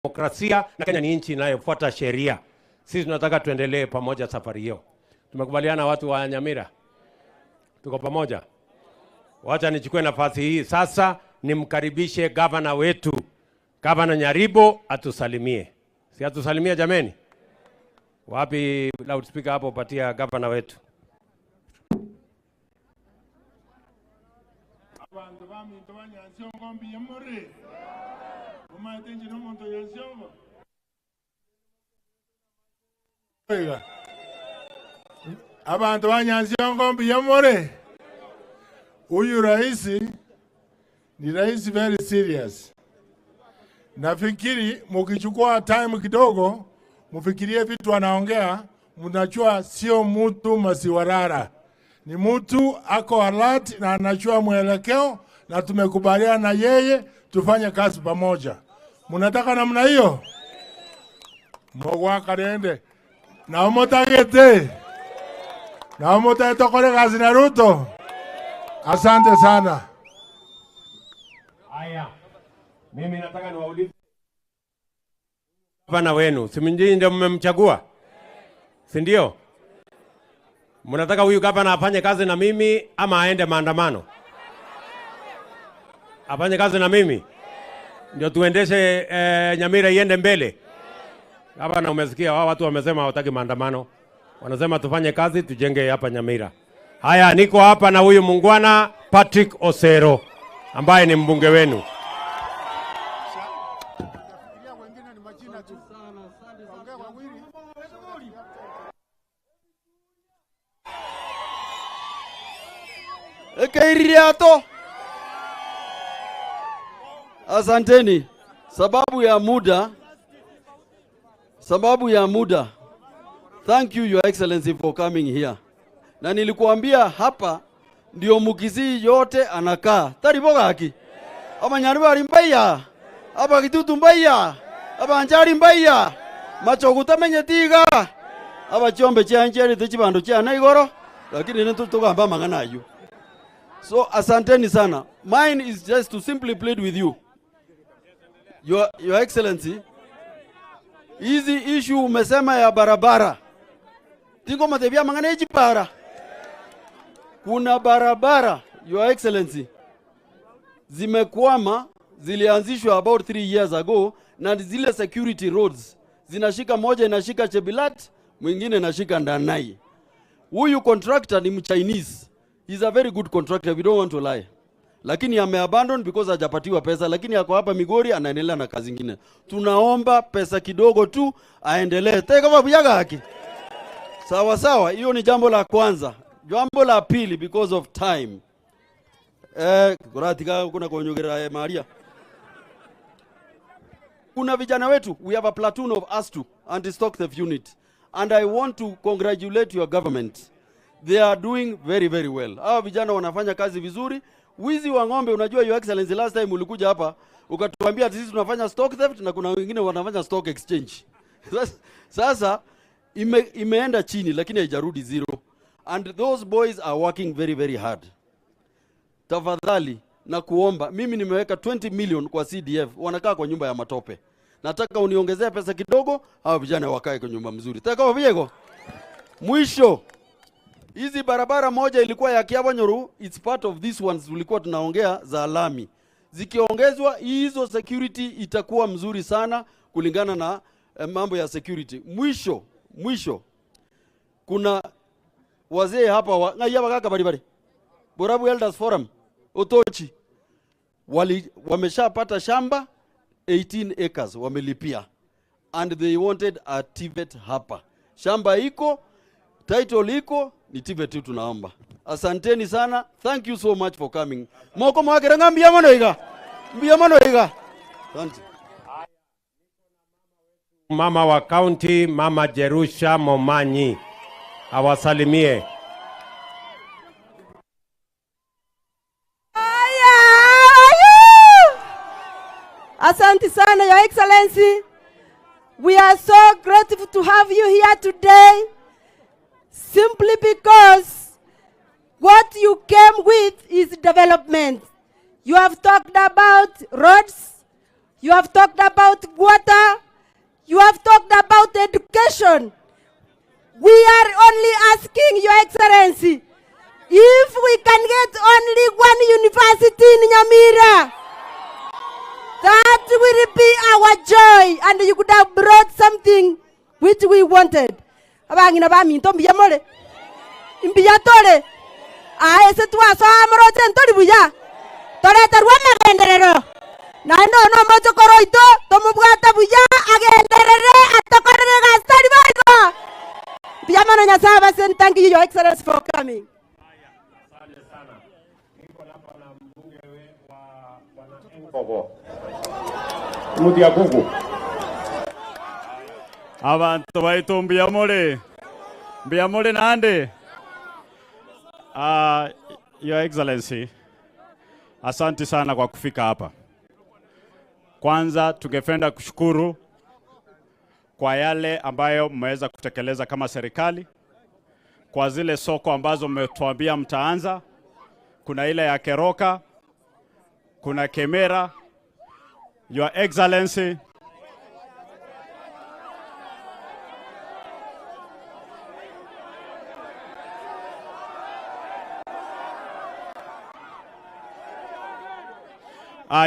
Demokrasia na Kenya ni nchi inayofuata sheria. Sisi tunataka tuendelee pamoja safari hiyo. Tumekubaliana watu wa Nyamira, tuko pamoja. Wacha nichukue nafasi hii sasa nimkaribishe gavana wetu, Gavana Nyaribo atusalimie. Si atusalimie jameni? Wapi loudspeaker hapo, patia gavana wetu. Abantu baminto banyansiongo mbiye muri omaete nchi nomonto yansiongo iga abantu banyansiongo mbiye muri. Huyu rais ni rais very serious. Nafikiri mukichukua time kidogo mufikirie vitu anaongea, mnajua sio mtu masiwarara, ni mtu ako alert na anajua mwelekeo, na tumekubaliana na yeye tufanye kazi pamoja. Mnataka namna hiyo? Mogwakarende na umotagete na umotagete kore kazi na Ruto. Asante sana. Haya, mimi nataka niwaulize gavana wenu, si nyinyi ndio mmemchagua, si ndio? Mnataka huyu gavana afanye kazi na mimi ama aende maandamano? Afanye kazi na mimi ndio tuendeshe Nyamira iende mbele. Gavana, umesikia hao watu wamesema hawataki maandamano, wanasema tufanye kazi tujenge hapa Nyamira. Haya, niko hapa na huyu mungwana Patrick Osero ambaye ni mbunge wenu. Ekeiriato. Asanteni. Sababu ya muda, sababu ya muda. Thank you, Your Excellency, for coming here. Na nilikuambia hapa ndio Mukisii yote anakaa. Tariboga haki. Abanyarwanda bari mbaya. Aba Kitutu mbaya. Aba Njari mbaya. Machogu tamenye tiga. Aba chombe cha njeri tichibando cha na igoro. Lakini nito tugamba mangana ayo. So asanteni sana. Mine is just to simply plead with you. Your Excellency, hizi issue umesema ya barabara. Tingo matebia mangana ejipara. Kuna barabara, Your Excellency, zimekwama, zilianzishwa about 3 years ago, na zile security roads zinashika, moja inashika Chebilat, mwingine inashika Ndanai. Huyu contractor ni Mchinese. He's a very good contractor, we don't want to lie. Lakini ameabandon because hajapatiwa pesa, lakini ako hapa Migori anaendelea na kazi nyingine. Tunaomba pesa kidogo tu aendelee. Teka babu yaga haki. Sawa sawa, hiyo ni jambo la kwanza. Jambo la pili, because of time. Kuratika kuna kunyogera Maria. Kuna vijana wetu, we have a platoon of ASTU, anti-stock theft unit. And I want to congratulate your government. They are doing very, very well. Hawa vijana wanafanya kazi vizuri. Wizi wa ng'ombe, unajua Your Excellency, last time ulikuja hapa ukatuambia sisi tunafanya stock theft na kuna wengine wanafanya stock exchange. Sasa imeenda chini lakini haijarudi zero. And those boys are working very, very hard. Tafadhali na kuomba, mimi nimeweka 20 million kwa CDF, wanakaa kwa nyumba ya matope. Nataka uniongezee pesa kidogo, hawa vijana wakae kwa nyumba mzuri. Taka wapiego. Mwisho, hizi barabara moja ilikuwa ya Kiabonyoru, it's part of these ones tulikuwa tunaongea za lami. Zikiongezwa hizo security itakuwa mzuri sana kulingana na mambo ya security. Mwisho, mwisho, kuna wazee hapa wa ngaya bakaka bari bari. Borabu Elders Forum, Otochi. Wameshapata shamba 18 acres wamelipia, and they wanted a TVET hapa. Shamba iko, title iko, ni TVET tu tunaomba. Asanteni sana. Thank you so much for coming. Moko mwakere mbia mono iga. Mbia mono iga. Asante. Mama wa county, Mama Jerusha Momanyi, awasalimie. Asante sana, Your Excellency. We are so grateful to have you here today, simply because what you came with is development. You have talked about roads. You have talked about water. You have talked about education. We are only asking, Your Excellency, if we can get only one university in Nyamira, that will be our joy, and you could have brought something which we wanted. Abang'ina baminto mbuya more, mbuya tore, aye ase twasoa moroche ntori buya, toreterwa amagenderero, naende ono omochokoro oito tomobwate buya agenderere atokorere gasi tori boigo. Mbuya mono Nyasaye abaseni. Thank you, Your Excellency, for coming. Asante sana. Niko hapa na mbunge wa Bwana Engogo. Mutia Kuku. Abantu baitu mbiyamole. Mbiyamole nande. Your Excellency, asante sana kwa kufika hapa. Kwanza tungependa kushukuru kwa yale ambayo mmeweza kutekeleza kama serikali, kwa zile soko ambazo mmetuambia mtaanza. Kuna ile ya Keroka, kuna Kemera. Your Excellency,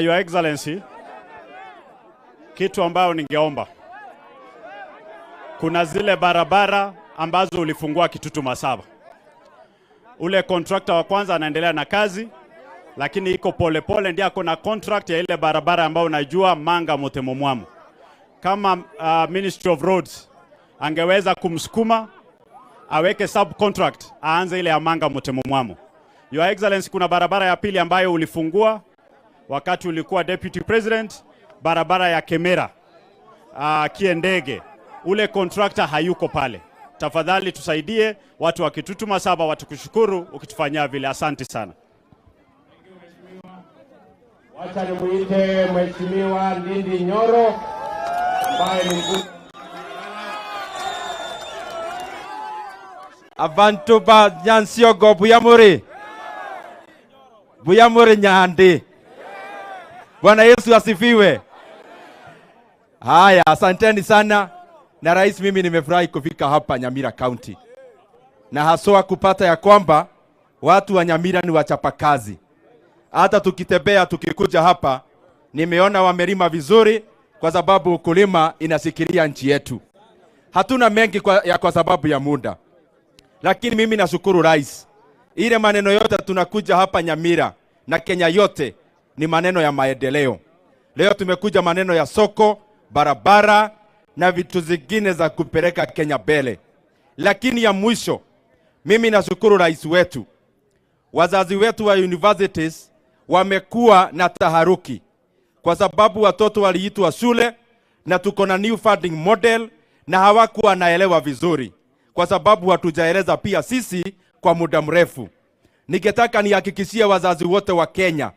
Your Excellency, kitu ambayo ningeomba, kuna zile barabara ambazo ulifungua Kitutu Masaba. Ule contractor wa kwanza anaendelea na kazi, lakini iko pole pole, ndiye ako na contract ya ile barabara ambayo unajua Manga Mutemomwamu. Kama Ministry of Roads angeweza kumsukuma aweke subcontract aanze ile ya Manga Mutemomwamu. Your Excellency, kuna barabara ya pili ambayo ulifungua wakati ulikuwa Deputy President, barabara ya Kemera Kiendege. Ule contractor hayuko pale. Tafadhali tusaidie watu wa Kitutu Masaba, watukushukuru ukitufanyia vile. Asante sana. Wacha nimuite Mheshimiwa Ndindi Nyoro ambaye ni mkuu. Abantu ba Nyansiogo buyamuri. Buyamuri Nyandi. Bwana Yesu asifiwe. Haya, asanteni sana. Na rais, mimi nimefurahi kufika hapa Nyamira County. Na haswa kupata ya kwamba watu wa Nyamira ni wachapakazi. Hata tukitembea tukikuja hapa, nimeona wamelima vizuri kwa sababu ukulima inashikilia nchi yetu. Hatuna mengi kwa sababu ya muda. Lakini mimi nashukuru rais. Ile maneno yote tunakuja hapa Nyamira na Kenya yote ni maneno ya maendeleo. Leo tumekuja maneno ya soko, barabara na vitu zingine za kupeleka Kenya mbele. Lakini ya mwisho, mimi nashukuru rais wetu. Wazazi wetu wa universities wamekuwa na taharuki kwa sababu watoto waliitwa shule na tuko na new funding model na hawakuwa naelewa vizuri kwa sababu hatujaeleza pia sisi kwa muda mrefu. Ningetaka nihakikishie wazazi wote wa Kenya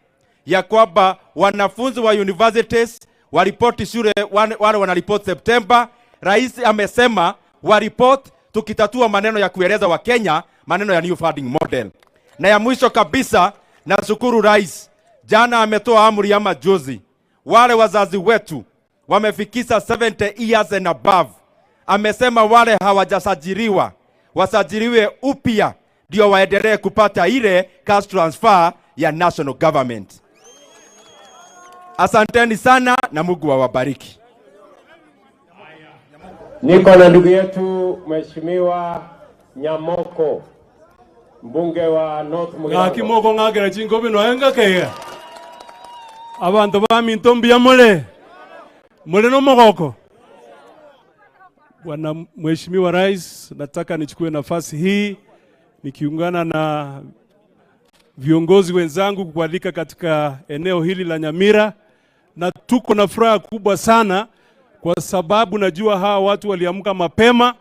ya kwamba wanafunzi wa universities waripoti shule, wale wanaripoti September. Rais amesema waripoti, tukitatua maneno ya kueleza wa Kenya maneno ya new funding model. Na ya mwisho kabisa, nashukuru rais. Jana ametoa amri ama juzi, wale wazazi wetu wamefikisha 70 years and above. Amesema wale hawajasajiliwa wasajiliwe upya ndio waendelee kupata ile cash transfer ya national government. Asanteni sana na Mungu awabariki. Niko na ndugu yetu Mheshimiwa Nyamoko, mbunge wa North Mugirango. Ngakimoko ngakera chingobe noenga kega. Abantu baminto mbiyamole. Mole no mogoko. Bwana Mheshimiwa Rais, nataka nichukue nafasi hii nikiungana na viongozi wenzangu kukualika katika eneo hili la Nyamira, na tuko na furaha kubwa sana kwa sababu najua hawa watu waliamka mapema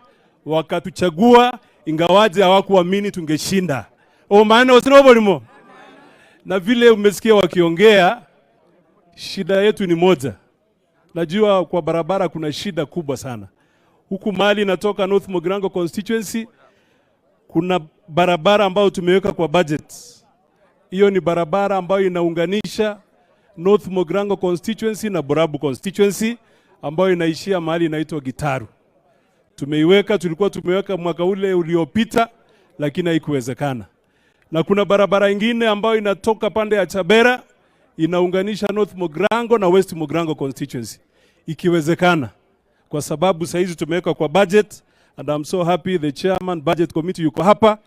wakatuchagua, ingawaje hawakuamini tungeshinda. O maana osinobolimo. Na vile umesikia wakiongea, shida yetu ni moja. Najua kwa barabara kuna shida kubwa sana. Huku mali natoka North Mugirango constituency, kuna barabara ambayo tumeweka kwa budget. Hiyo ni barabara ambayo inaunganisha North Mogrango constituency na Borabu constituency ambayo inaishia mahali inaitwa Gitaru. Tumeiweka, tulikuwa tumeweka mwaka ule uliopita, lakini haikuwezekana. Na kuna barabara ingine ambayo inatoka pande ya Chabera inaunganisha North Mogrango na West Mogrango constituency, ikiwezekana, kwa sababu saizi tumeweka kwa budget, and I'm so happy the chairman budget committee yuko hapa,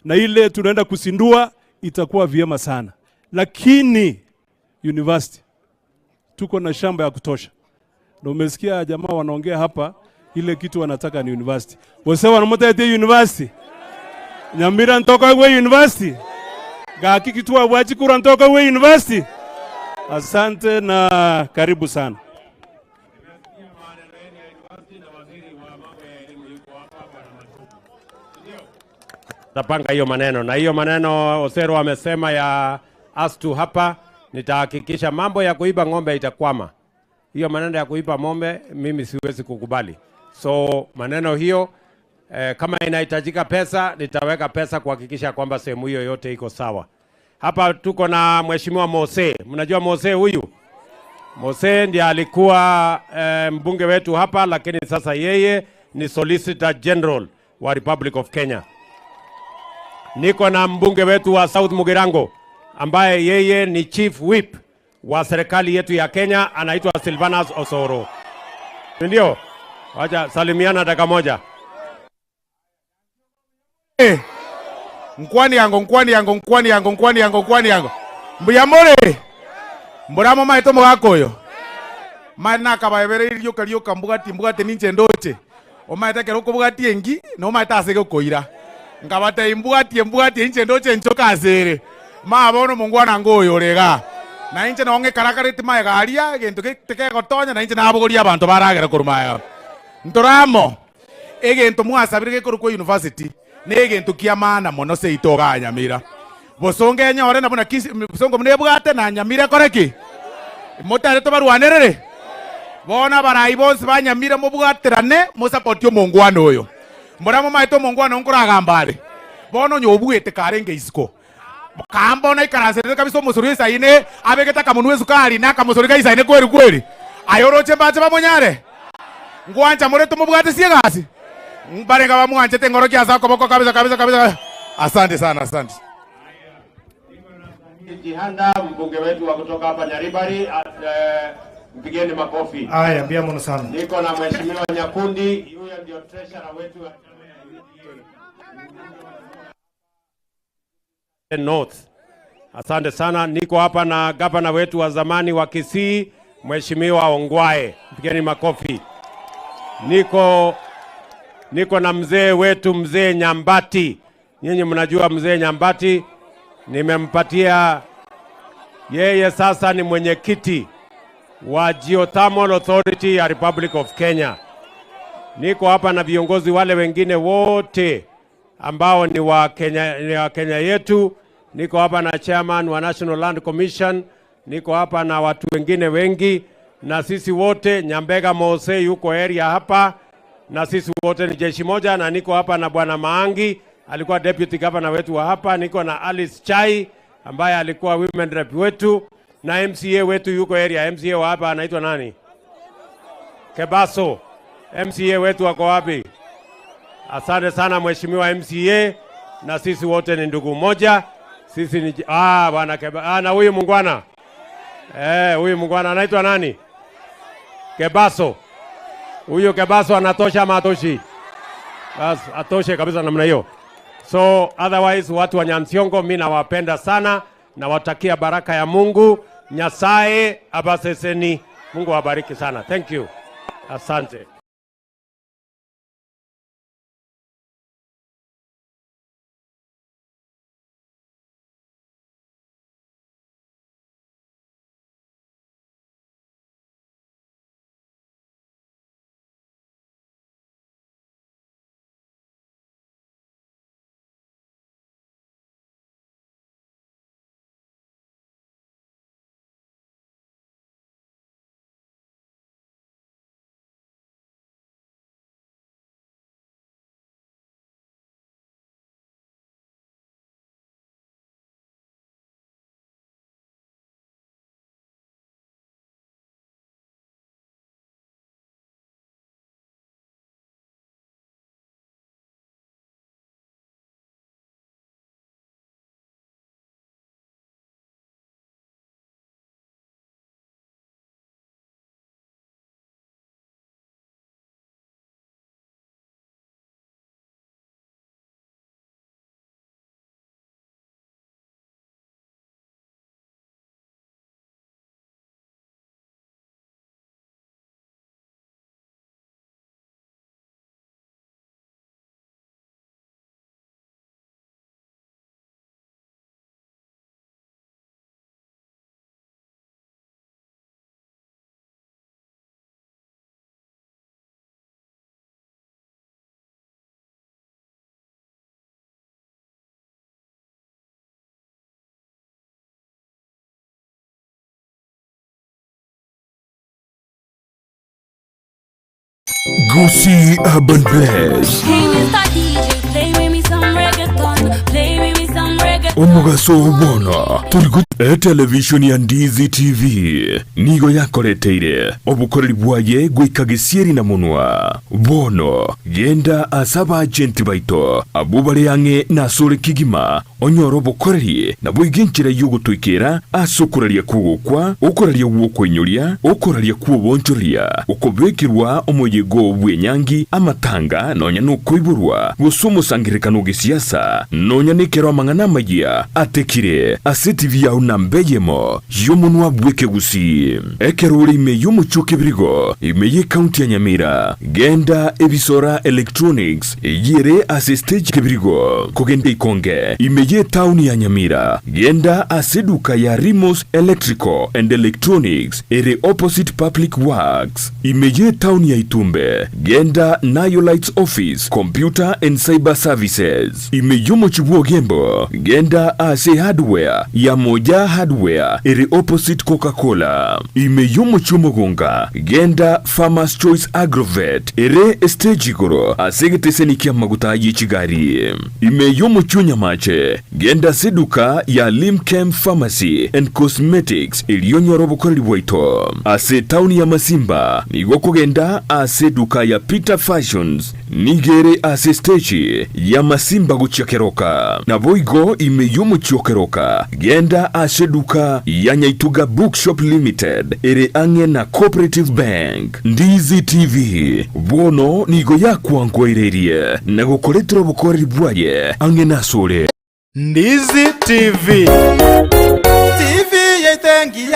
na ile tunaenda kusindua itakuwa vyema sana. Lakini university tuko na shamba ya kutosha, na umesikia jamaa wanaongea hapa, ile kitu wanataka ni university. Wase wanamotete university Nyamira ntoka we university gaki kitua wachikura ntoka we university. Asante na karibu sana. Tapanga hiyo maneno na hiyo maneno Osero amesema ya astu hapa, nitahakikisha mambo ya kuiba ng'ombe itakwama. Hiyo maneno ya kuiba ng'ombe mimi siwezi kukubali. So maneno hiyo kama inahitajika pesa nitaweka pesa kuhakikisha kwamba sehemu hiyo yote iko sawa. Hapa tuko na Mheshimiwa Mose. Mnajua Mose huyu? Mose ndiye alikuwa mbunge wetu hapa, lakini sasa yeye ni Solicitor General wa Republic of Kenya. Niko na mbunge wetu wa South Mugirango ambaye yeye ni Chief Whip wa serikali yetu ya Kenya, anaitwa Silvanus Osoro. Ndio? Wacha salimiana dakika moja. Nkwani yango, nkwani yango, nkwani yango, nkwani yango, nkwani yango. Mbuyamore. Mburamo maito mugakoyo. Mana kabaebereirio karioka mbugati mbugati ninche ndoche. Omaete keroko bugati engi no maeta asege koira. Ngabate imbugati mbugati inche ndoche nchoka asere. Ma bono mungwana ngoyo rega. Na inche nonge karakarete maegaria gento kegotonya na inche nabogoria abantu baragera kurumaya. Ntoramo. Egento mwasabire gekorukwa university. Negento kia maana mono seito ga Nyamira. Bosonge nyore na buna bosongo munebwate na Nyamira koreki. Motare to barwanerere. Bona barai bonse ba Nyamira mobwaterane mo support omongwana oyo. Muramo maito omongwana nkoragambare. Bono nyobwete karenge isiko. Kambona ikaraserere kabisa omusuri isaine abegeta kamunwe sukari na kamusuri ka isaine kweri kweri. Ayoroche mbache bamonyare. Ngwancha mureto mobwate siegasi. Mbarenga bamwanchete ngoro kiasa koboko kabisa kabisa kabisa. Asante sana, asante. Jihanda mbunge wetu wa kutoka hapa Nyaribari, mpigeni makofi. Haya, mbia mno sana. Niko na Mheshimiwa Nyakundi, huyo ndio treasurer wetu wa North. Asante sana. Niko hapa na gavana wetu wa zamani wa Kisii, Mheshimiwa Ongwae. Mpigeni makofi. Niko na mzee wetu mzee Nyambati. Nyinyi mnajua mzee Nyambati, nimempatia yeye sasa ni mwenyekiti wa Geothermal Authority ya Republic of Kenya. Niko hapa na viongozi wale wengine wote ambao ni wa Kenya, ni wa Kenya yetu. Niko hapa na chairman wa National Land Commission, niko hapa na watu wengine wengi, na sisi wote Nyambega Mose yuko area hapa, na sisi wote ni jeshi moja. Na niko hapa na Bwana Maangi, alikuwa deputy governor wetu wa hapa. Niko na Alice Chai ambaye alikuwa women rep wetu, na MCA wetu yuko area. MCA wa hapa anaitwa nani? Kebaso. MCA wetu wako wapi? Asante sana Mheshimiwa MCA, na sisi wote ni ndugu moja. Sisi ni bwana Keba, na huyu mungwana. Huyu mungwana anaitwa nani? Kebaso. Huyu Kebaso anatosha ama atoshi? Bas, atoshe kabisa namna hiyo. So otherwise watu wa Nyansiongo mimi nawapenda sana, nawatakia baraka ya Mungu. Nyasaye abaseseni. Mungu awabariki sana. Thank you. Asante. Gusii Urban Bless. Hey, Mr. DJ, play with me some reggaeton. Play with me some reggaeton. Omugaso obona turi ku television ya Ndizi TV nigo yakoreteire obukoreri bwaye gwika gisieri na munwa bono genda asaba agenti baito abo bari yange nasore kigima onyoro obukoreri na bwiginkira yugutwikira asukuraria kugukwa ukoraria wukoinyuria ukoraria kuobonchoria ukobekirwa omuyego bwenyangi amatanga nonya nukoiburwa gusumusangirekano gisiasa nonya nikero amang'ana amaya atekire ase TV yau na mbeyemo yomunwa bweke gusi ekeruri ime yomuchuke birigo ime ye county ya Nyamira genda ebisora electronics yere ase stage kebirigo kogende ikonge ime ye town ya Nyamira genda ase duka ya Rimos Electrical and Electronics ere opposite Public Works ime ye town ya Itumbe genda Nayo Lights Office Computer and Cyber Services ime yomuchibuo gembo genda ase hardware ya moja hardware ere opposite Coca-Cola ime yomuchumugunga genda Farmers Choice Agrovet ere stage igoro asegetesenikia maguta yechigari ime yomuchunya mache genda seduka ya Limchem Pharmacy and Cosmetics iliyonyoro bukoreri bwaito ase town ya Masimba nigo kugenda ase duka ya Peter Fashions nigere ase stage ya Masimba guchakeroka na boigo ime yomuchokeroka genda ase duka ya Nyaituga Bookshop Limited ere ange na Cooperative Bank. Ndizi TV bono nigo yakwangwererie na gukoretera obukoreri bwaye ange nasore. Ndizi TV. TV yetengi.